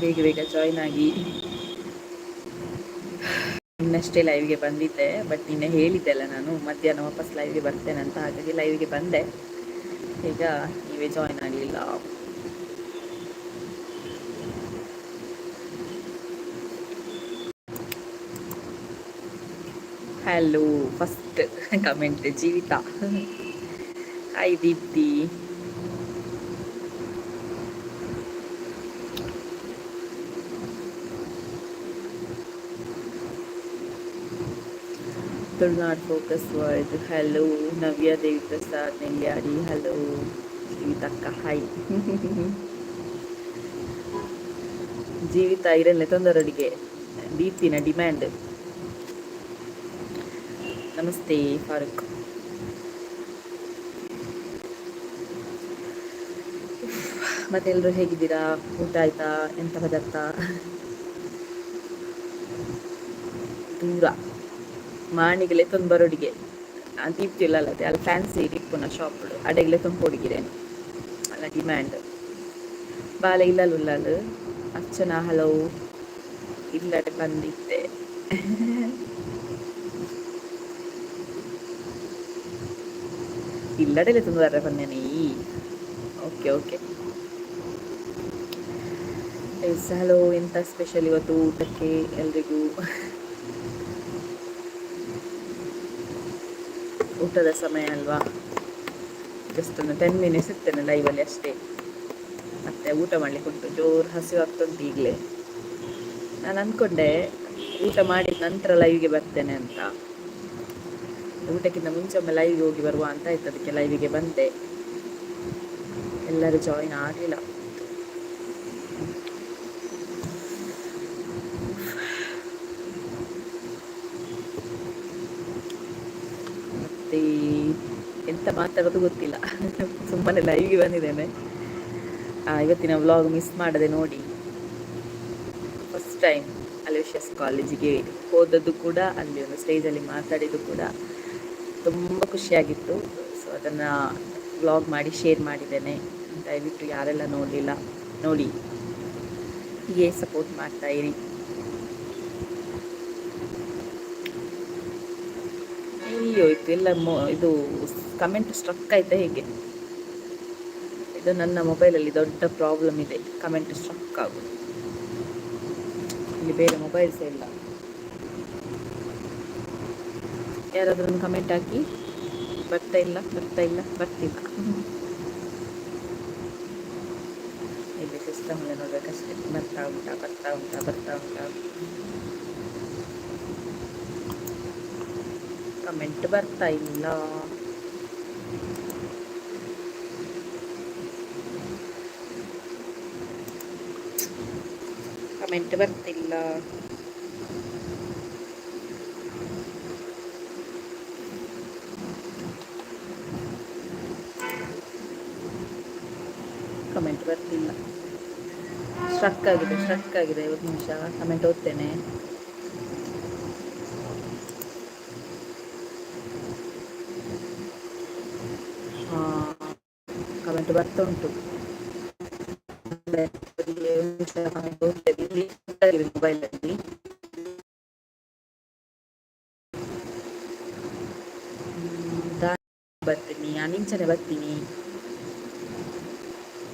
ಬೇಗ ಬೇಗ ಜಾಯ್ನ್ ಆಗಿ. ನಿನ್ನಷ್ಟೇ ಲೈವ್ಗೆ ಬಂದಿದ್ದೆ, ಬಟ್ ನಿನ್ನೆ ಹೇಳಿದ್ದೆ ಅಲ್ಲ ನಾನು, ಮಧ್ಯಾಹ್ನ ವಾಪಸ್ ಲೈವ್ಗೆ ಬರ್ತೇನೆ ಅಂತ. ಹಾಗಾಗಿ ಲೈವ್ಗೆ ಬಂದೆ. ಈಗ ನೀವೇ ಜಾಯ್ನ್ ಆಗಲಿಲ್ಲ. Hello, first comment Jeevitha. Hi Deepti. Tulunadu focus world, hello. Navya Devi Prasad Nelyadi, hello. ಜೀವಿತಕ್ಕ hi. ಜೀವಿತ ಇರಲ್ಲ ತೊಂದರಡಿಗೆ ದೀಪ್ತಿನ ಡಿಮ್ಯಾಂಡ್. ನಮಸ್ತೆ ಫಾರೂಕ್. ಮತ್ತೆ ಎಲ್ಲರೂ ಹೇಗಿದ್ದೀರಾ? ಊಟ ಆಯ್ತಾ? ಎಂತ ಪದಾರ್ಥ? ದೂರ ಮಾಣಿಗಲೆ ತೊಂಬರೊಡಿಗೆ ದೀಪ್ತಿ ಇಲ್ಲ ಅಲ್ಲದೆ ಅಲ್ಲಿ ಫ್ಯಾನ್ಸಿ ಇಪ್ಪುನ ಶಾಪ್ ಅಡೆಗಲೆ ತೊಂಪೊಡಿಗಿರೇನು ಅಲ್ಲ ಡಿಮ್ಯಾಂಡ್ ಬಾಲೆ ಇಲ್ಲಲ್ಲ ಉಲ್ಲಲು. ಅರ್ಚನಾ ಹಲೋ. ಇಲ್ಲಡೆ ಬಂದಿದ್ದೆ. ಇಲ್ಲಡೆಲೆ ತುಂಬ ಬಂದೇನೆ. Okay okay, yes. ಹಲೋ, ಎಂತ ಸ್ಪೆಷಲ್ ಇವತ್ತು ಊಟಕ್ಕೆ ಎಲ್ರಿಗೂ? ಊಟದ ಸಮಯ ಅಲ್ವಾ? ಜಸ್ಟ್ ಒಂದು 10 ಮಿನಿಟ್ಸ್ ಇರ್ತೇನೆ ಲೈವಲ್ಲಿ ಅಷ್ಟೇ. ಮತ್ತೆ ಊಟ ಮಾಡಲಿಕ್ಕೆ ಉಂಟು. ಜೋರು ಹಸಿವಾಗ್ತುಂಟು ಈಗಲೇ. ನಾನು ಅಂದ್ಕೊಂಡೆ ಊಟ ಮಾಡಿದ ನಂತರ ಲೈವ್ಗೆ ಬರ್ತೇನೆ ಅಂತ. ಊಟಕ್ಕಿಂತ ಮುಂಚೆ ಒಮ್ಮೆ ಲೈವ್ಗೆ ಹೋಗಿ ಬರುವ ಅಂತ ಆಯ್ತು. ಅದಕ್ಕೆ ಲೈವಿಗೆ ಬಂದೆ. ಎಲ್ಲರೂ ಜಾಯಿನ್ ಆಗಲಿಲ್ಲ. ಮತ್ತೆ ಎಂತ ಮಾತಾಡೋದು ಗೊತ್ತಿಲ್ಲ, ಸುಮ್ಮನೆ ಲೈವ್ಗೆ ಬಂದಿದ್ದೇನೆ. ಇವತ್ತಿನ ವ್ಲಾಗ್ ಮಿಸ್ ಮಾಡದೆ ನೋಡಿ. ಫಸ್ಟ್ ಟೈಮ್ ಅಲೋಷಿಯಸ್ ಕಾಲೇಜಿಗೆ ಹೋದದ್ದು ಕೂಡ, ಅಲ್ಲಿ ಒಂದು ಸ್ಟೇಜಲ್ಲಿ ಮಾತಾಡಿದ್ದು ಕೂಡ ತುಂಬ ಖುಷಿಯಾಗಿತ್ತು. ಸೊ ಅದನ್ನು ವ್ಲಾಗ್ ಮಾಡಿ ಶೇರ್ ಮಾಡಿದ್ದೇನೆ. ದಯವಿಟ್ಟು ಯಾರೆಲ್ಲ ನೋಡಲಿಲ್ಲ ನೋಡಿ, ಹೀಗೆ ಸಪೋರ್ಟ್ ಮಾಡ್ತಾ ಇರಿ. ಎಲ್ಲಿ ಹೋಯ್ತು ಎಲ್ಲ? ಇದು ಕಮೆಂಟ್ ಸ್ಟ್ರಕ್ ಆಯ್ತಾ ಹೇಗೆ? ಇದು ನನ್ನ ಮೊಬೈಲಲ್ಲಿ ದೊಡ್ಡ ಪ್ರಾಬ್ಲಮ್ ಇದೆ, ಕಮೆಂಟ್ ಸ್ಟ್ರಕ್ ಆಗೋದು. ಇಲ್ಲಿ ಬೇರೆ ಮೊಬೈಲ್ಸ್ ಇಲ್ಲ. ಯಾರಾದರೂ ಒಂದು ಕಮೆಂಟ್ ಹಾಕಿ. ಬರ್ತಾ ಇಲ್ಲ, ಬರ್ತಾ ಇಲ್ಲ, ಬರ್ತಿಲ್ಲ. ಇಲ್ಲಿ ಸಿಸ್ಟಮ್ ನೋಡ್ಬೇಕಷ್ಟೇ. ಬರ್ತಾ ಉಂಟಾ, ಬರ್ತಾ ಉಂಟಾ, ಬರ್ತಾ ಉಂಟಾ? ಕಮೆಂಟ್ ಬರ್ತಾ ಇಲ್ಲ. ಕಮೆಂಟ್ ಬರ್ತಿಲ್ಲ. ಕಮೆಂಟ್ ಬರ್ತಿಲ್ಲ. ಸ್ಟ್ರಕ್ ಆಗಿದೆ, ಸ್ಟ್ರಕ್ ಆಗಿದೆ. ಒಂದು ನಿಮಿಷ, ಕಮೆಂಟ್ ಓದ್ತೇನೆ. ಕಮೆಂಟ್ ಬರ್ತಾ ಉಂಟು. ಮೊಬೈಲಲ್ಲಿ ಬರ್ತೀನಿ, ಅನಿಂಚನೆ ಬರ್ತೀನಿ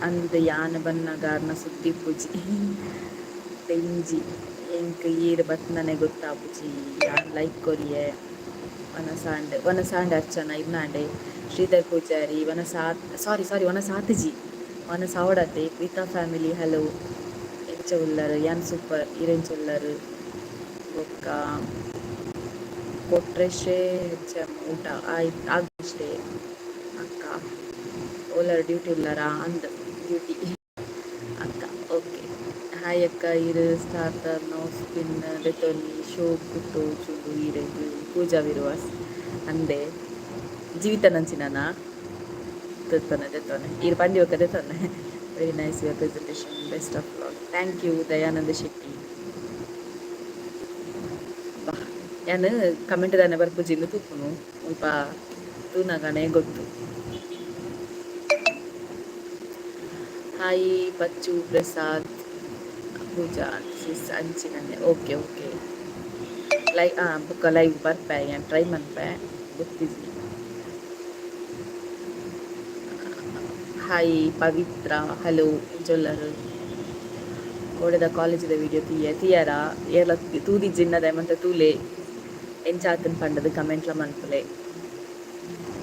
ಅಂದ್ ಯಾನ್ ಬನ್ನಗಾರ್ನ ಸುದ್ದಿ ಪೂಜಿ ಬೆಂಜಿ ಎಂಕ್ ಈರ್ ಬತ್ನನೆ ಗೊತ್ತಾಪುಜಿ. ಯಾನ್ ಲೈಕ್ ಕೊರಿಯೆ. ವನಸಾಂಡ್ ವನಸಾಂಡ್ ಅರ್ಚನಾ ಇರ್ನಾಂಡೆ. ಶ್ರೀಧರ್ ಪೂಜಾರಿ ವನಸಾ, ಸಾರಿ ಸಾರಿ, ವನಸಾತಜಿ ವನಸಾವಡತೆ. Preetha family hello. ಎಂಚ ಉಲ್ಲರ್? ಯಾನ್ ಸೂಪರ್. ಈರೆಂಚ ಉಲ್ಲರ್? ಬೊಕ್ಕ ಕೊಟ್ರೆಶೆ ಹೆಚ್ಚ ಊಟ ಆಯ್ತು ಆಗಷ್ಟೇ ಅಕ್ಕ. ಓಲರ್ ಡ್ಯೂಟಿ ಉಲ್ಲರಾ ಅಂದ್? ಡ್ಯೂಟಿ ಅಕ್ಕ. ಓಕೆ. ಹಾಯ್ ಅಕ್ಕ, ಇರು ಸ್ಟಾರ್ಟರ್ ನೋ ಸ್ಪಿನ್ ದೆತೊನಿ ಶೋಕು ತೋಜುಂಡು ಈರೆಗ್ ಪೂಜಾ ವಿರುವಾಸ್ ಅಂದೆ. ಜೀವಿತ ನಂಚಿನಾನ ದೆತ್ತೊನೆ ದೆತ್ತೊನೆ ಈರ್ ಪಂಡಿ ಒಕ್ಕ ದೆತ್ತೊನೆ. Very nice your presentation, best of luck. Thank you Dayananda Shetty. ಬಾ, ಯಾನ್ ಕಮೆಂಟ್ ದಾನೆ ಬರ್ಪುಜಿಂದು ತೂಪುನು. ಮುಲ್ಪ ತೂನಗನೇ ಗೊತ್ತು. ಹಾಯ್ ಬಚ್ಚು ಪ್ರಸಾದ್. ಪೂಜಾ ಸಿಸ್ ಅಂಚಿನನ್ನೆ. ಓಕೆ ಓಕೆ, ಲೈ ಬುಕ್ಕ ಲೈವ್ ಬರ್ಪೆ, ಯಾನ್ ಟ್ರೈ ಮನ್ಪೆ, ಗೊತ್ತಿಜ್ಜಿ. ಹಾಯ್ ಪವಿತ್ರ, ಹಲೋ, ಎಂಚೊಲ್ಲರು? ಕೋಡೆದ ಕಾಲೇಜಿದ ವಿಡಿಯೋ ತೂಯ ತೂಯರ? ಏರ್ಲ ತೂದಿಜ್ಜಿನ್ನದ ಮಂತ ತೂಲೆ, ಎಂಚಾತನ್ ಪಂಡದು ಕಮೆಂಟ್ಲ ಮನ್ಪುಲೆ.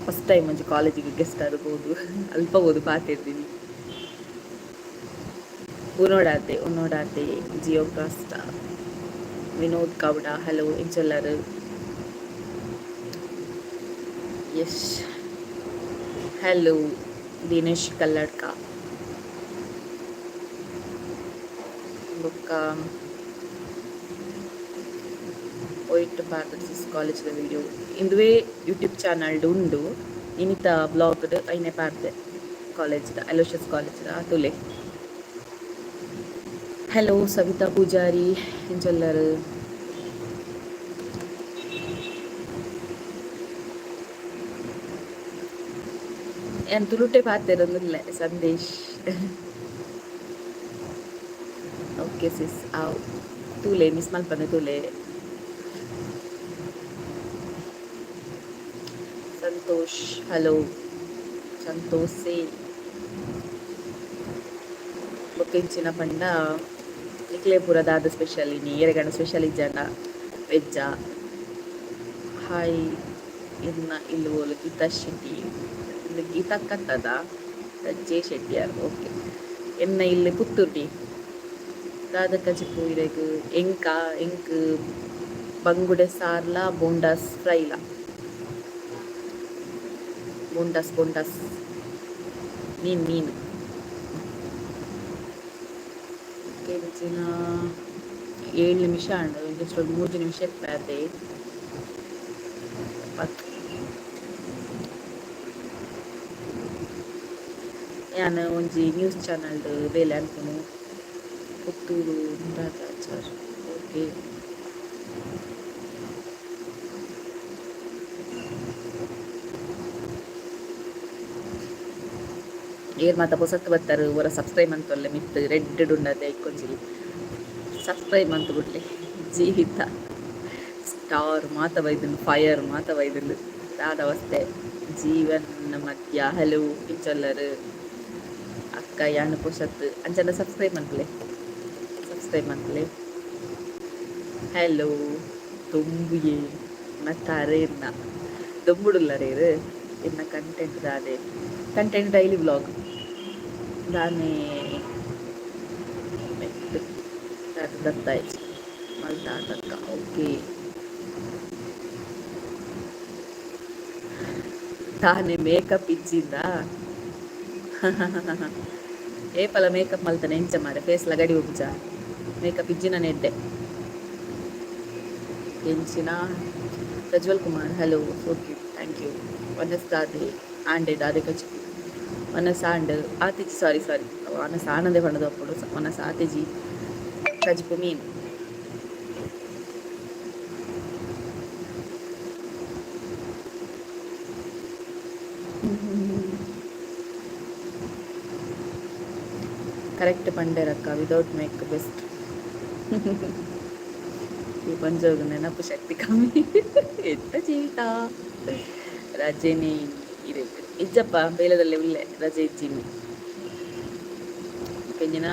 ಫಸ್ಟ್ ಟೈಮ್ ಒಂಜಿ ಕಾಲೇಜಿಗೆ ಗೆಸ್ಟ್ ಆದ್ ಪೋದು ಅಲ್ಪ ಪೋದು ಪಾತೆರ್ದಿನಿ. ಉನೋಡಾತೆ ಉನೋಡಾತೆ. ಜಿಯೋ ಕಾಸ್ಟ ವಿನೋದ್ ಗೌಡ, ಹಲೋ, ಎಂಚೊಲ್ಲರು? ಯಶ್, ಹಲೋ. ದಿನೇಶ್ ಕಲ್ಲಡ್ಕ. ಬೊಕ್ಕ ಒಯ್ಟ್ ಪಾರ್ದಸಿಸ್ ಕಾಲೇಜ್ದ ವಿಡಿಯೋ ಇಂದುವೆ ಯೂಟ್ಯೂಬ್ ಚಾನಲ್ಡ್ ಉಂಡು. ಇನಿತ ಬ್ಲಾಗ್ಡ್ ಐನೆ ಪಾಡ್ದೆ. ಕಾಲೇಜ್ದ, ಅಲೋಶಿಯಸ್ ಕಾಲೇಜ್ದ ತೂಲೆ. ಹಲೋ ಸವಿತಾ ಪೂಜಾರಿ, ಎಂಚೊಲ್ಲರು? ಯಾನ್ ತುಳುಟೆ ಪಾತೆರೊಂದುಲ್ಲೆ ಸಂದೇಶ್. ಓಕೆ ಸಿಸ್, ಆವ್, ತೂಲೆ, ಮಿಸ್ ಮಲ್ಪಂದೆ ತೂಲೆ. ಸಂತೋಷ್, ಹಲೋ ಸಂತೋಷೆ. ಬೊಕ್ಕ ಇಂಚಿನ ಪಂಡ, ನಿಕ್ಲೆ ಪೂರ ದಾದ ಸ್ಪೆಷಲ್ ಇನಿ? ಏರೆಗಂಡ ಸ್ಪೆಷಲ್ ಇಜ್ಜಂಡ? ವೆಜ್ಜಾ? ಹಾಯ್, ಇರ್ನ ಇಲ್ಲು ಓಲು? ಗೀತಾ ಶೆಟ್ಟಿ, ಇಂದು ಗೀತಾ ಕತ್ತದ ಜೆ ಶೆಟ್ಟಿಯಾರ್. ಓಕೆ, ಎನ್ನ ಇಲ್ಲು ಪುತ್ತೂರ್ಡಿ. ದಾದ ಕಜಿಪು ಇರೆಗ್? ಎಂಕ ಎಂಕ್ ಬಂಗುಡೆ ಸಾರ್ಲ ಬೋಂಡಾಸ್ ಫ್ರೈಲ. ಬೋಂಡಾಸ್, ಬೋಂಡಾಸ್ ಮೀನ್ ಮೀನು. ಎಂಚಿನ, 7 ನಿಮಿಷ ಆಂಡ್. ಜಸ್ಟ್ ಒಂದು 3 ನಿಮಿಷ ಇಪ್ಪತ್ತೆ 10. ಯಾನ್ ಒಂಜಿ ನ್ಯೂಸ್ ಚಾನಲ್ಡ್ ಬೇಲೆ ಅನ್ಪುನು ಪುತ್ತೂರು. ರಾಜಾಚಾರ್, ಓಕೆ. ಏರ್ ಮಾತ ಪೊಸತ್ ಬತ್ತರ್, ಒರ ಸಬ್ಸ್ಕ್ರೈಬ್ ಮಂತೊಲ್ಲೆ. ಮಿತ್ತ್ ರೆಡ್ ಉಂಡತೆ, ಐಕೊಂಜಿ ಸಬ್ಸ್ಕ್ರೈಬ್ ಮಂತ್ ಬುಡ್ಲೆ. ಜೀವಿತ ಸ್ಟಾರ್ ಮಾತ ಬೈದುಂಡು, ಫೈರ್ ಮಾತ ಬೈದುಂಡು. ದಾದ ಅವಸ್ಥೆ? ಜೀವನ್ ಮಧ್ಯ, ಹಲೋ, ಎಂಚೊಲ್ಲರ್ ಅಕ್ಕ? ಯಾನ್ ಪೊಸತ್, ಅಂಚನ ಸಬ್ಸ್ಕ್ರೈಬ್ ಮನ್ಪುಲೆ, ಸಬ್ಸ್ಕ್ರೈಬ್ ಮನ್ಪುಲೆ. ಹಲೋ ದೊಂಬುಯೆ ಮತ್ತಾರೆ ಇನ್ನ ದೊಂಬುಡುಲ್ಲರೇರು. ಇನ್ನ ಕಂಟೆಂಟ್ ದಾದೆ? ಕಂಟೆಂಟ್ ಡೈಲಿ ವ್ಲಾಗ್ ದಾನೆ ದತ್ತಾಯ್ತು ಮಲ್ತಾಟಕ್ಕ. ಓಕೆ, ತಾನೆ ಮೇಕಪ್ ಇಜ್ಜಿಂದ? ಏಪಲ ಮೇಕಪ್ ಮಲ್ತಾನೆ ಎಂಚ ಮಾರೆ, ಫೇಸ್ ಗಡಿ ಉಬ್ಜ. ಮೇಕಪ್ ಇಜ್ಜಿನ ಎಡ್ಡೆ. ಎಂಚಿನ Prajwal Kumar, hello, so cute, thank you. ವನಸ್ ದಾದೆ ಆಂಡೆ? ದಾದೆ ಕಚಿಪು? ವನಸ್ ಆಂಡ್ ಆತಿಜಿ. ಸಾರಿ ಸಾರಿ, ವನಸ್ ಆನಂದೆ ಪಂಡದ ಅಪ್ಪುಡು. ವನಸ್ ಆತಿಜಿ, ಕಜಿಪು ಮೀನು. ಕರೆಕ್ಟ್ ಪಂಡೆರಕ್ಕ, ವಿದೌಟ್ ಮೇಕ್ ಬೆಸ್ಟ್. ಈ ಪಂಜೋಗು ನೆನಪು ಶಕ್ತಿ ಕಮ್ಮಿ. ಎಂತ ಜೀವಿತ ರಜೆನೇ ಇರಬೇಕು? ಇಜ್ಜಪ್ಪ, ಬೇಲದಲ್ಲಿ ಉಲ್ಲೆ, ರಜೆ ಇಜ್ಜಿನಿ. ಕೆಂಜಿನ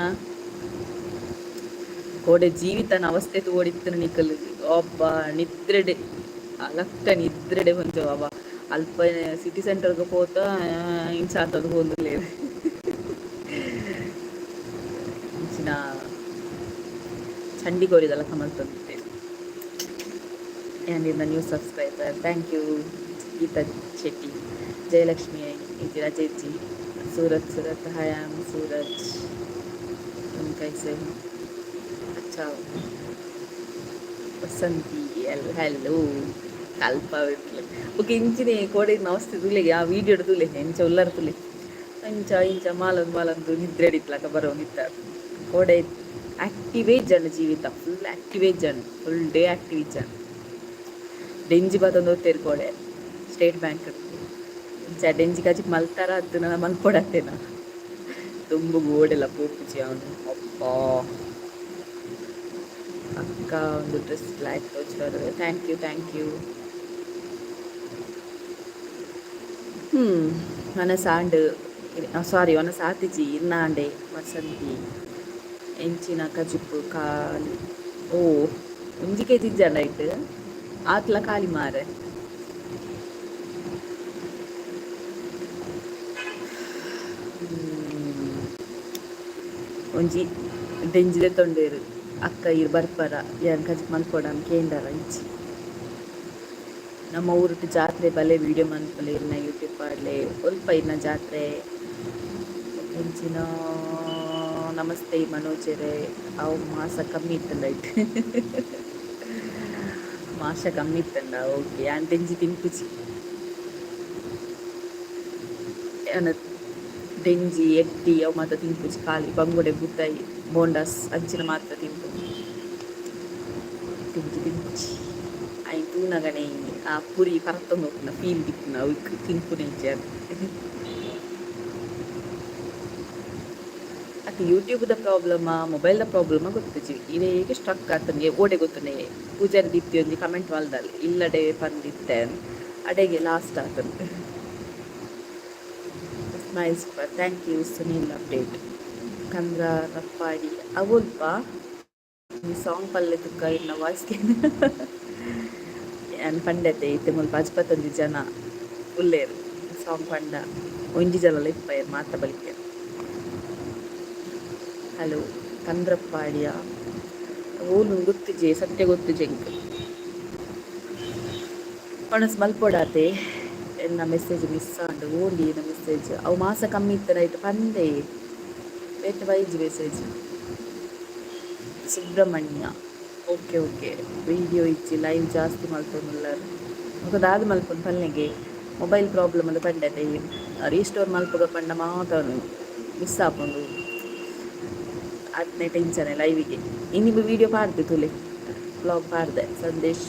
ಕೋಡೆ ಜೀವಿತನ ಅವಸ್ಥೆ ತೋಡಿತ್ತು ನಿಕಲ್. ಒಬ್ಬ ನಿದ್ರೆಡೆ ಅಲಕ್ಕ ನಿದ್ರೆಡೆ ಒಂಜ ಅವ ಅಲ್ಪ ಸಿಟಿ ಸೆಂಟರ್ಗೆ ಪೋತ ಇಂಚಾತದ ಹೋಂದುಲೇರು. ಇಂಚಿನ ಚಂಡಿಗೋರಿದಲ್ಲ ಕಮಲ್ತಂತೆ. And in the new subscriber, thank you. Geetha Shetty, Jayalakshmi ಇಜ್ಜಿ, ರಜೆ ಇಜ್ಜಿ. ಸೂರತ್, ಸೂರತ್, ಹಾಯ್, ಆಮ್ ಸೂರಜ್, तुम कैसे हो? अच्छा हो. Vasanthi L, hello. ಕಲ್ಪ. ಓಕೆ, ಇಂಚಿನೆ ಕೋಡೆ ಅವಸ್ಥೆ ತೂಲೆಗೆ, ಆ ವಿಡಿಯೋ ತೂಲೆ, ಎಂಚ ಉಲ್ಲರ್ ತೂಲೆ. ಅಂಚ ಇಂಚ ಮಾಲೊಂದು ಮಾಲೊಂದು ನಿದ್ರೆ ಹಿಡಿತ್ಲಕ ಬರೋನಿತ್ತ. ಕೋಡೆ ಆಕ್ಟಿವೇ ಜನ ಜೀವಿತ, ಫುಲ್ ಆಕ್ಟಿವೇ ಜನ, ಫುಲ್ ಡೇ ಆಕ್ಟಿವ್ ಜನ. ಡೆಂಜಿ ಬತ್ತೊಂದು ಓದ್ತೇರು ಕೋಡೆ ಸ್ಟೇಟ್ ಬ್ಯಾಂಕ್. ಇಂಚ ಡೆಂಜಿ ಕಜಿಪ್ ಮಲ್ತಾರ ಅತ್ತು ನನ್ನ ಮಲ್ಪೊಡತ್ತೇನ. ತುಂಬು ಗೋಡೆಲ್ಲ ಪೋಪುಜಿ ಅವನು. ಅಪ್ಪಾ. ಅಕ್ಕ ಒಂದು dress black. Thank you, thank you. ವನಸಾಂಡ್, ಸಾರಿ, ವನಸಾತಿಜಿ ಇನ್ನಾಂಡೆ ವಸಂತಿ. ಎಂಚಿನ ಕಜಿಪು? ಖಾಲಿ. ಓ, ಒಂಜಿ ಕೆಜಿ ಇಜ್ಜಂಡ ಐಟ್ ಆತ್ಲ ಖಾಲಿ ಮಾರೆ. ಒಂಜಿ ಡೆಂಜಿದೆ ತೊಂಡೇರು. ಅಕ್ಕ ಇರ್ ಬರ್ಪರ, ಯಾನ್ ಕಜಿಪು ಮಲ್ಪೊಡಾನ್ ಕೇಂಡಾರ ಇಜ್ಜಿ. ನಮ್ಮ ಊರುಟು ಜಾತ್ರೆ, ಬಲೆ ವಿಡಿಯೋ ಮನ್ಪಲೆ, ಇರ್ನ ಯೂಟ್ಯೂಬ್ ಪಾಡ್ಲೆ. ಒಲ್ಪ ಇರ್ನ ಜಾತ್ರೆ? ಎಂಚಿನ? ನಮಸ್ತೆ ಮನೋಜರೇ. ಅವು ಮಾಸ ಕಮ್ಮಿ ಇತ್ತಂಡ ಐಟ್. ಮಾಸ ಕಮ್ಮಿ ಇತ್ತಂಡ, ಓಕೆ. ಯಾನ್ ದೆಂಜಿ ತಿನ್ಪುಜಿ. ಯಾನ್ ದೆಂಜಿ, ಎಟ್ಟಿ ಅವು ಮಾತ ತಿನ್ಪುಜಿ. ಖಾಲಿ ಬಂಗುಡೆ, ಬೂತಾಯಿ, ಬೋಂಡಾಸ್ ಅಂಚಿನ ಮಾತ್ರ ತಿನ್ಪುಜಿ. ದೆಂಜಿ ತಿನ್ಪುಜಿ. ಐನ್ ತೂನಗನೆ ಆ ಪುರಿ ಪರತೊಂದು ಹೋಗ್ನ ಫೀಲ್ ತಿಕ್ಕುನ. ಅವು ತಿನ್ಪುನ ಇಜ್ಜಿ. ಅದು ಯೂಟ್ಯೂಬ್ದ ಪ್ರಾಬ್ಲಮಾ, ಮೊಬೈಲ್ದ ಪ್ರಾಬ್ಲಮಾ ಗೊತ್ತಿಜ್ಜಿ. ಇಡೀ ಸ್ಟ್ರಕ್ ಆತಂಗೆ. ಓಡೆ ಗೊತ್ತುಂಡೆ? ಪೂಜಾರಿ ದೀಪ್ತಿ ಒಂಜಿ ಕಮೆಂಟ್ ಮಲ್ದಲ್, ಇಲ್ಲಡೆ ಪಂದಿತ್ತೆ. ಅಡೆಗೆ ಲಾಸ್ಟ್ ಆತಂದು. Smile super, thank you Sunil. Update Kandra Rappadi ಅವಲ್ಪ. ಈ ಸಾಂಗ್ ಪಲ್ಲೆ ತುಕ್ಕ ಇನ್ನ ವಾಯ್ಸ್ಗೆ. ಯಾನ್ ಪಂಡತೆ, ಇತ್ತೆ ಮುಲ್ಪ ಅಜ್ಪತ್ತೊಂಜಿ ಜನ ಉಲ್ಲೇರು. ಸಾಂಗ್ ಪಂಡ ಒಂಜಿ ಜನ ಇಪ್ಪಯೆರ್ ಮಾತ ಬಲಿಪೆರ್. ಹಲೋ, ಕಂದ್ರಪ್ಪಾಡಿಯ? ಓಲು ಗೊತ್ತಿಜೆ, ಸತ್ಯ ಗೊತ್ತಿಜೆ ಎಂಕ್. ಒಣಸ್ ಮಲ್ಪೊಡಾತೆ. ಎನ್ನ ಮೆಸೇಜ್ ಮಿಸ್ ಆಂಡ್. ಓಂಡಿ ಎನ್ನ ಮೆಸೇಜ್? ಅವು ಮಾಸ ಕಮ್ಮಿ ಇತ್ತನ ಐಟ್ ಪಂದೆ. ಬೇತೆ ಬೈಜಿ message. Subrahmanya, okay okay. Video ಇಜ್ಜಿ, ಲೈವ್ ಜಾಸ್ತಿ ಮಲ್ತೊಂದುಲ್ಲಾರ್. ಬೊಕ ದಾದ ಮಲ್ಪುನು ಪಲ್ಲೆಗೆ? ಮೊಬೈಲ್ ಪ್ರಾಬ್ಲಮ್ ಅಂದ್ ಪಂಡತೆ. ರೀಸ್ಟೋರ್ ಮಲ್ಪುಗ ಪಂಡ ಮಾತ ಮಿಸ್ ಆಪುಂಡು. ಆತ್ನೆ ಟೆನ್ಷನ್. ಲೈವಿಗೆ ಇನಿ ವಿಡಿಯೋ ಪಾಡ್ದೆ, ತೂಲೆ. ವ್ಲಾಗ್ ಪಾಡ್ದೆ. ಸಂದೇಶ್.